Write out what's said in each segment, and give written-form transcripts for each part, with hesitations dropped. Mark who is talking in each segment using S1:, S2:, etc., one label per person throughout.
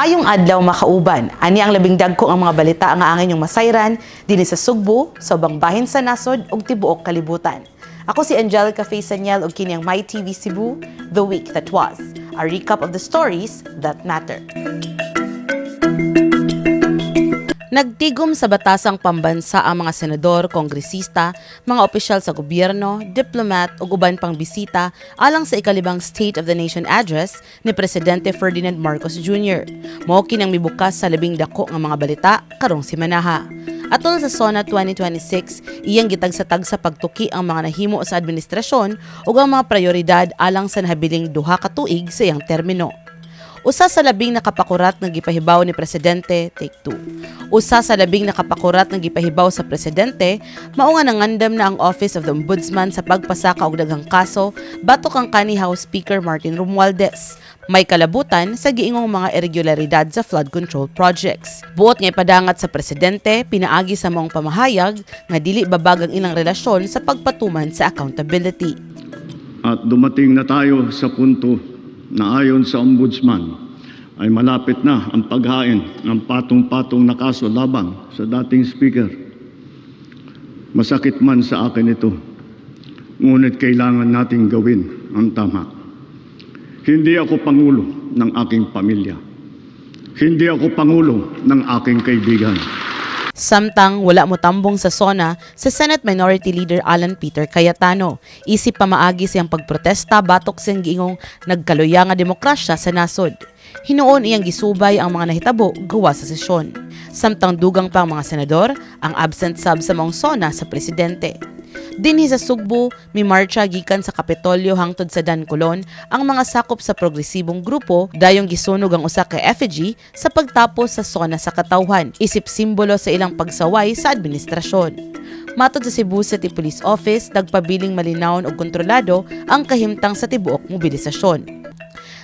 S1: Maayong adlaw, makauban. Ani ang labing dagko nga mga balita nga ang inyong masayran dinhi sa Sugbo, sa ubang bahin sa nasod ug tibuok kalibutan. Ako si Angelica Faye Saniel ug kini ang My TV Cebu, The Week That Was. A recap of the stories that matter. Nagtigom sa Batasang Pambansa ang mga senador, kongresista, mga opisyal sa gobyerno, diplomat ug uban pang bisita alang sa ikalimang State of the Nation Address ni Presidente Ferdinand Marcos Jr. Mao kini ang mibukas sa labing dako nga mga balita karong semanaha. Atol sa SONA 2026, iyang gitagsa-tagsa pagtuki ang mga nahimo sa administrasyon ug ang mga prioridad alang sa nahabiling 2 ka tuig sa iyang termino. Usa sa labing nakapakurat nga gipahibaw ni Presidente, take two. Usa sa labing nakapakurat nga gipahibaw sa presidente, mao nga nangandam na ang Office of the Ombudsman sa pagpasaka og daghang kaso batok ang kanhi House Speaker Martin Romualdez. May kalabutan sa giingong mga irregularidad sa flood control projects. Buot nga ipadangat sa presidente pinaagi sa maong pamahayag nga dili babag ang ilang relasyon sa pagpatuman sa accountability.
S2: At dumating na tayo sa punto na ayon sa Ombudsman ay malapit na ang paghain ng patong-patong na kaso laban sa dating Speaker. Masakit man sa akin ito, ngunit kailangan nating gawin ang tama. Hindi ako pangulo ng aking pamilya. Hindi ako pangulo ng aking kaibigan.
S1: Samtang wala motambong sa SONA sa Senate Minority Leader Alan Peter Cayetano. Isip pamaagi siyang pagprotesta batok siyang giingong nagkaluya nga demokrasya sa nasod. Hinuon iyang gisubay ang mga nahitabo gawa sa sesyon. Samtang dugang pa ang mga senador ang absent sab sa maong SONA sa presidente. Dinhi sa Sugbo, mimarcha gikan sa Kapitolyo hangtod sa Dan Colon ang mga sakop sa progresibong grupo dayong gisunog ang usa ka effigy sa pagtapos sa SONA sa katawhan, isip simbolo sa ilang pagsaway sa administrasyon. Matod sa Cebu City Police Office, nagpabiling malinawon og kontrolado ang kahimtang sa tibuok mobilisasyon.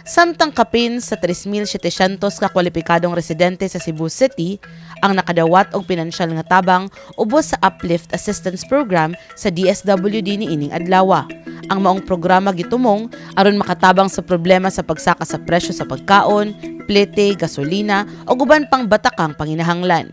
S1: Samtang kapin sa 3,700 ka kwalipikadong residente sa Cebu City ang nakadawat og pinansyal nga tabang ubos sa Uplift Assistance Program sa DSWD niining adlawa. Ang maong programa gitumong aron makatabang sa problema sa pagsaka sa presyo sa pagkaon, plete, gasolina ug uban pang batakang panginahanglan.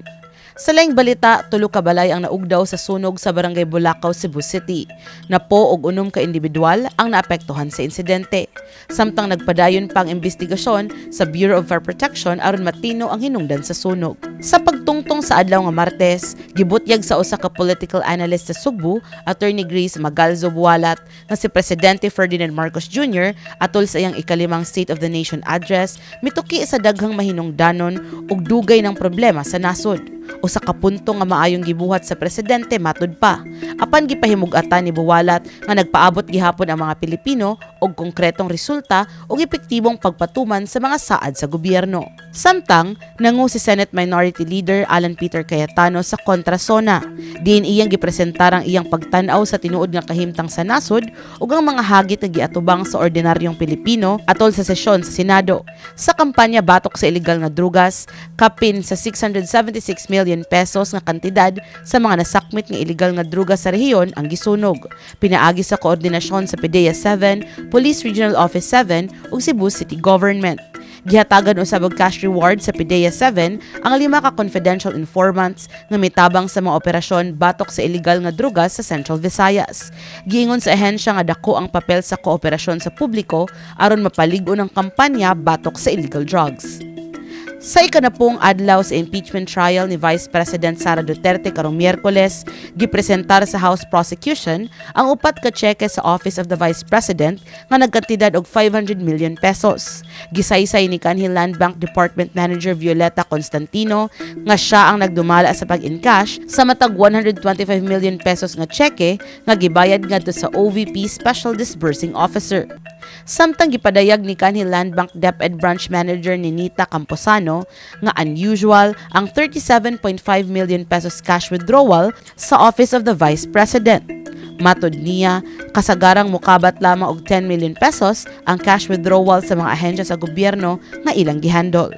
S1: Sa laing balita, 3 ka balay ang naugdaw sa sunog sa Barangay Bulacau, Cebu City. 96 ka individual ang naapektuhan sa insidente. Samtang nagpadayon pa ang investigasyon sa Bureau of Fire Protection aron matino ang hinungdan sa sunog. Sa pagtungtong sa adlaw nga Martes, gibutyag sa usa ka political analyst sa Sugbo, Attorney Grace Magalzo Bualat, nga si Presidente Ferdinand Marcos Jr. atol sa iyang ikalimang State of the Nation Address, mituki sa daghang mahinungdanon ug dugay ng problema sa nasod. Usa ka punto nga maayong gibuhat sa presidente, matud pa. Apan gipahimug-atan ni Buwalat nga nagpaabot gihapon ang mga Pilipino og konkretong resulta ug epektibong pagpatuman sa mga saad sa gobyerno. Samtang nangu si Senate Minority Leader Alan Peter Cayetano sa kontra SONA. Diin iyang gipresentar ang iyang pagtan-aw sa tinuod nga kahimtang sa nasod ug ang mga hagit nga giatubang sa ordinaryong Pilipino atol sa sesyon sa Senado. Sa kampanya batok sa ilegal nga drugas, kapin sa 676 million pesos nga kantidad sa mga nasakmit nga ilegal nga druga sa rehiyon ang gisunog. Pinaagi sa koordinasyon sa PDEA 7, Police Regional Office 7 ug Cebu City Government. Gihatagan usab og cash reward sa PDEA 7 ang lima ka confidential informants nga mitabang sa mga operasyon batok sa ilegal nga druga sa Central Visayas. Giingon sa ahensya nga dako ang papel sa kooperasyon sa publiko aron mapalig-on ang kampanya batok sa illegal drugs. Sa 90 adlaw sa impeachment trial ni Vice President Sara Duterte karong Miyerkules, gipresentar sa House Prosecution ang upat ka tseke sa Office of the Vice President nga nagkantidad og 500 million pesos. Gisaysay ni kanhi Land Bank Department Manager Violeta Constantino nga siya ang nagdumala sa pag-encash sa matag 125 million pesos nga tseke nga gibayad ngadto sa OVP Special Disbursing Officer. Samtang gipadayag ni kanhi Land Bank DepEd Branch Manager Ninita Camposano nga unusual ang 37.5 million pesos cash withdrawal sa Office of the Vice President. Matod niya, kasagarang mukabat lamang og 10 million pesos ang cash withdrawal sa mga ahensya sa gobyerno nga ilang gihandol.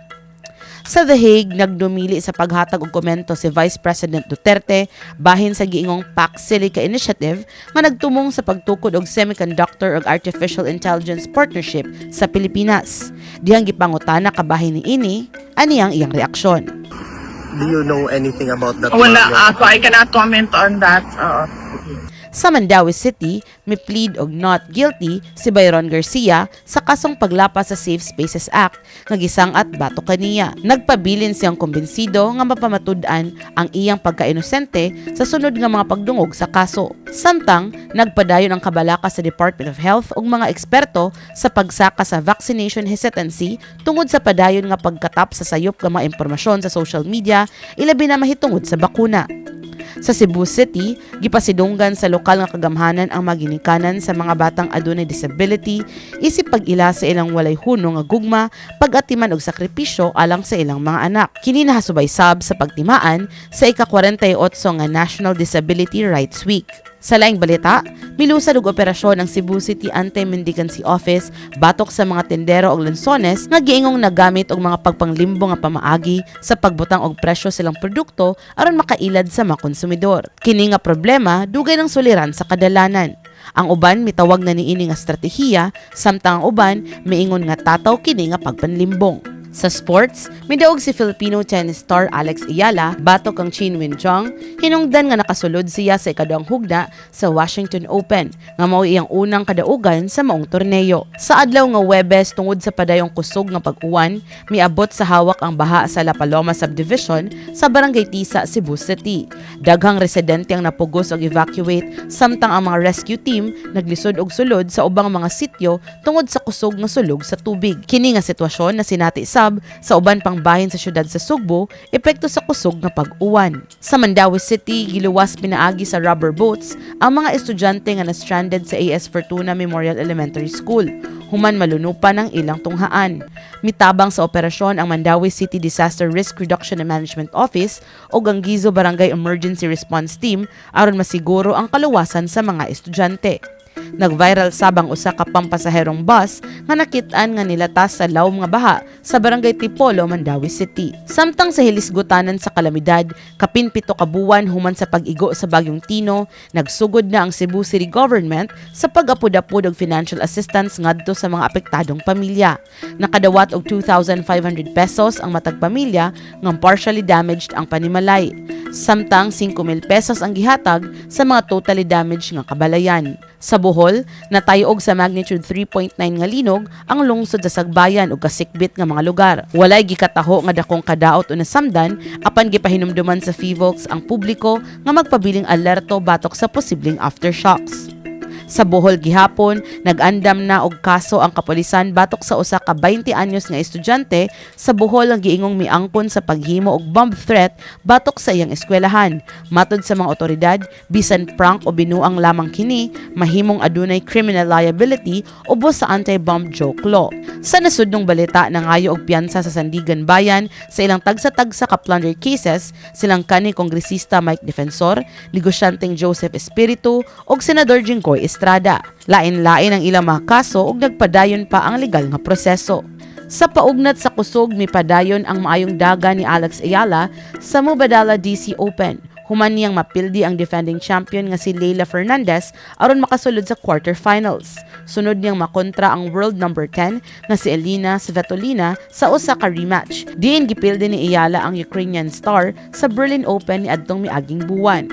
S1: Sa The Hague, nagdumili sa paghatag og komento si Vice President Duterte bahin sa giingong Pax Silica Initiative nga nagtumong sa pagtukod og semiconductor ug artificial intelligence partnership sa Pilipinas. Dihang gipangutana kabahin niini, ani ang iyang reaksyon.
S3: Do you know anything about that?
S4: Wala,
S3: Ma'am?
S4: So I cannot comment on that. Oo.
S1: Sa Mandaue City, mi-plead og not guilty si Byron Garcia sa kasong paglapas sa Safe Spaces Act nga gisang-at batok kaniya. Nagpabilin siyang kumbinsido nga mapamatud-an ang iyang pagkainosente sa sunod nga mga pagdungog sa kaso. Samtang, nagpadayon ang kabalaka sa Department of Health ug mga eksperto sa pagsaka sa vaccination hesitancy tungod sa padayon nga pagkatap sa sayop nga mga impormasyon sa social media, ilabi na mahitungod sa bakuna. Sa Cebu City, gipasidunggan sa lokal nga kagamhanan ang maginikanan sa mga batang adunay disability isip pag-ila sa ilang walay hunong nga gugma, pag-atiman og sakripisyo alang sa ilang mga anak. Kini nahasubay sab sa pagtimaan sa ika-48 nga National Disability Rights Week. Sa laing balita, milusad og operasyon ang Cebu City Anti-Mendicancy Office batok sa mga tendero og lansones nga giingong nagamit og mga pagpanglimbo nga pamaagi sa pagbutang og presyo sa ilang produkto aron makailad sa mga konsumidor. Kini nga problema dugay ng suliran sa kadalanan. Ang uban mitawag na niini nga estratehiya, samtang ang uban miingon nga tataw kini nga pagpanlimbong. Sa sports, midaog si Filipino tennis star Alex Eala batok kang Qinwen Zheng, hinungdan nga nakasulod siya sa ikaduhang hugna sa Washington Open nga mao iyang unang kadaugan sa maong torneo. Sa adlaw nga Webes, tungod sa padayong kusog nga pag-uwan, miabot sa hawak ang baha sa La Paloma Subdivision sa Barangay Tisa, Cebu City. Daghang residente ang napugos og evacuate samtang ang mga rescue team naglisod og sulod sa ubang mga sityo tungod sa kusog nga sulog sa tubig. Kini nga sitwasyon na sinati sab sa uban pang bahin sa syudad sa Sugbo, epekto sa kusog nga pag-uwan. Sa Mandaue City, giluwas pinaagi sa rubber boats ang mga estudyante nga na-stranded sa AS Fortuna Memorial Elementary School human malunupan ang ilang tunghaan. Mitabang sa operasyon ang Mandaue City Disaster Risk Reduction and Management Office ug ang Guizo Barangay Emergency Response Team aron masiguro ang kaluwasan sa mga estudyante. Nag-viral sab ang usa ka pampasaherong bus nga nakit-an nga nilatas sa lawom nga baha sa Barangay Tipolo, Mandaue City. Samtang sa hilisgutanan sa kalamidad, kapin 7 ka buwan human sa pag-igo sa Bagyong Tino, nagsugod na ang Cebu City Government sa pag-apod-apod og financial assistance ngadto sa mga apektadong pamilya. Nakadawat og 2,500 pesos ang matag pamilya nga partially damaged ang panimalay. Samtang 5,000 pesos ang gihatag sa mga totally damaged nga kabalayan. Sa Bohol, natayog sa magnitude 3.9 nga linog ang lungsod sa Sagbayan ug kasikbit nga mga lugar. Walay gikataho nga dakong kadaot o nasamdan, apan gipahinumduman sa PHIVOLCS ang publiko nga magpabiling alerto batok sa posibleng aftershocks. Sa Bohol gihapon, nag-andam na og kaso ang kapolisan batok sa usa ka 20 anyos nga estudyante sa Bohol ang giingong miangkon sa paghimo og bomb threat batok sa iyang eskwelahan. Matod sa mga otoridad, bisan prank o binuang lamang kini, mahimong adunay criminal liability ubos sa anti-bomb joke law. Sa nasudnong balita, nangayo og piyansa sa Sandiganbayan sa ilang tagsa-tagsa ka plunder cases silang kanhi Kongresista Mike Defensor, negosyanteng Joseph Espiritu ug Senador Jinggoy Estrada. Lain-lain ang ilang mga kaso ug nagpadayon pa ang legal nga proseso. Sa paugnat sa kusog, mipadayon ang maayong daga ni Alex Eala sa Mubadala DC Open human niyang mapildi ang defending champion nga si Leylah Fernandez aron makasulod sa quarterfinals. Sunod niyang makontra ang world number 10 nga si Elina Svitolina sa usa ka rematch. Diin gipildi ni Eala ang Ukrainian star sa Berlin Open niadtong miaging buwan.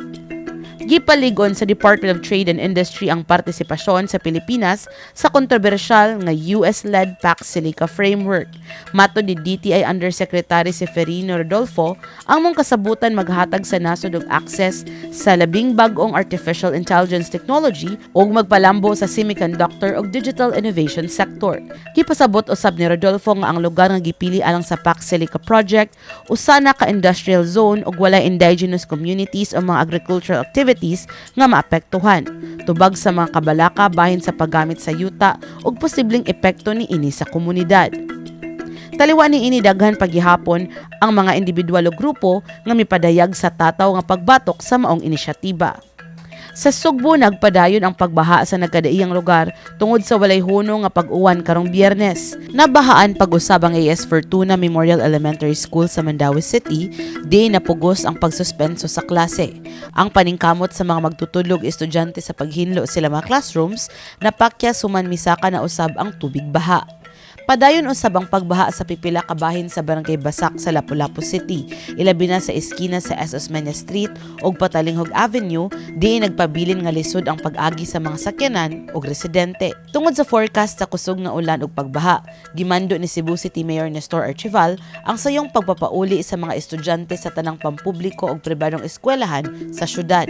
S1: Gipaligon sa Department of Trade and Industry ang partisipasyon sa Pilipinas sa kontrobersyal nga US-led Pax Silica Framework. Matod ni DTI Undersecretary Seferino Rodolfo, ang maong kasabutan maghatag sa nasod og access sa labing bag-ong artificial intelligence technology ug magpalambo sa semiconductor ug digital innovation sector. Gipasabot usab ni Rodolfo nga ang lugar nga gipili alang sa Pax Silica Project usa na ka industrial zone ug walay indigenous communities o mga agricultural activities nga maapektuhan. Tubag sa mga kabalaka bahin sa paggamit sa yuta ug posibleng epekto niini sa komunidad. Taliwa niini, daghan pagihapon ang mga individual o grupo nga mipadayag sa tataw nga pagbatok sa maong inisyatiba. Sa Sugbo, nagpadayon ang pagbaha sa nagkadaiyang lugar tungod sa walay hunong nga pag-uwan karong Biyernes. Nabahaan pag-usab ang AS Fortuna Memorial Elementary School sa Mandaue City, di napugos ang pagsuspenso sa klase. Ang paningkamot sa mga magtutudlog estudyante sa paghinlo sila mga classrooms, napakya suman misaka na usab ang tubig baha. Padayon usab ang pagbaha sa pipila ka bahin sa Barangay Basak sa Lapu-Lapu City, ilabi na sa eskina sa S. Osmeña Street ug Patalinghog Avenue, diin nagpabilin nga lisod ang pag-agi sa mga sakyanan ug residente. Tungod sa forecast sa kusog nga ulan ug pagbaha, gimando ni Cebu City Mayor Nestor Archival ang sayong pagpapauli sa mga estudyante sa tanang pampubliko ug pribadong eskwelahan sa syudad.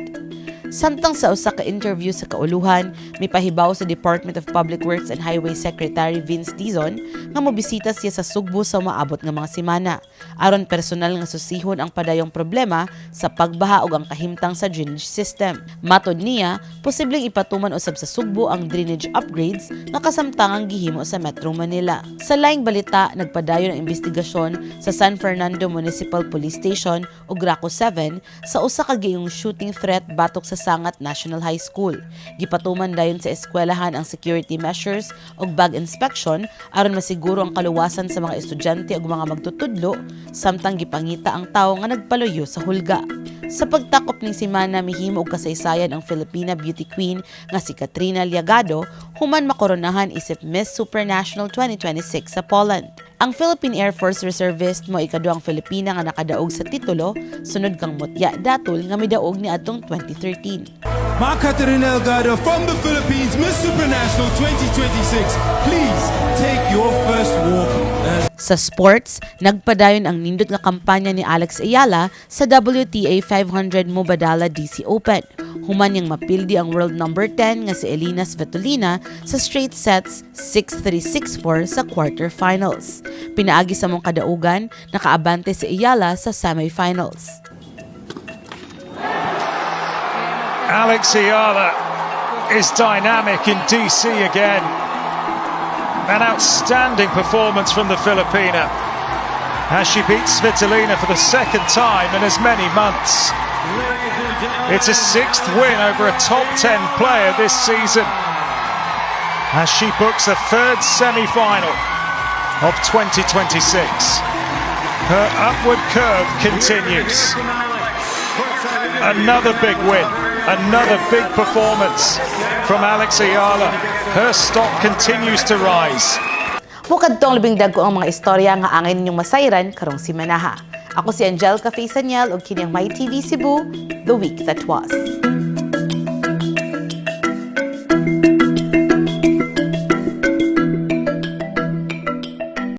S1: Samtang sa usa ka interview sa kauluhan, mipahibaw sa Department of Public Works and Highway Secretary Vince Dizon nga mobisita siya sa Sugbo sa umaabot nga mga semana aron personal nga susihon ang padayong problema sa pagbaha ug ang kahimtang sa drainage system. Matod niya, posibleng ipatuman usab sa Sugbo ang drainage upgrades nga kasamtangang gihimo sa Metro Manila. Sa laing balita, nagpadayon ang investigasyon sa San Fernando Municipal Police Station ug Graco 7 sa usa ka giingong shooting threat batok sa Sangat National High School. Gipatuman dayon sa eskwelahan ang security measures ug bag inspection aron masiguro ang kaluwasan sa mga estudyante ug mga magtutudlo samtang gipangita ang tawo nga nagpaluyo sa hulga. Sa pagtakop ning semana, mihimo og kasaysayan ang Filipina beauty queen nga si Katrina Liagado human makoronahan isip Miss Supranational 2026 sa Poland. Ang Philippine Air Force Reservist mao ikaduhang Filipina nga nakadaog sa titulo sunod kang Mutya Datul nga midaog ni adtong 2013.
S5: Ma Katerina Elgado from the Philippines, Miss Supranational 2026. Please take your first walk as
S1: Sa sports, nagpadayon ang nindot nga kampanya ni Alex Eala sa WTA 500 Mubadala DC Open. Human niyang mapildi ang world number 10 nga si Elina Svitolina sa straight sets 6-3, 6-4 sa quarterfinals. Pinaagi sa maong kadaugan, nakaabante si Eala sa semifinals.
S6: Alex Eala is dynamic in DC again. An outstanding performance from the Filipina as she beats Svitolina for the second time in as many months. It's a sixth win over a top 10 player this season as she books a third semi final of 2026. Her upward curve continues. Another big win, another big performance from Alex Eala. Her stock continues to rise.
S1: Mokadto ang labing dagko ang mga istorya nga angay ninyong masayran karong simanaha. Ako si Angelica Faisaniel ug kini ang My TV Cebu, The Week That Was.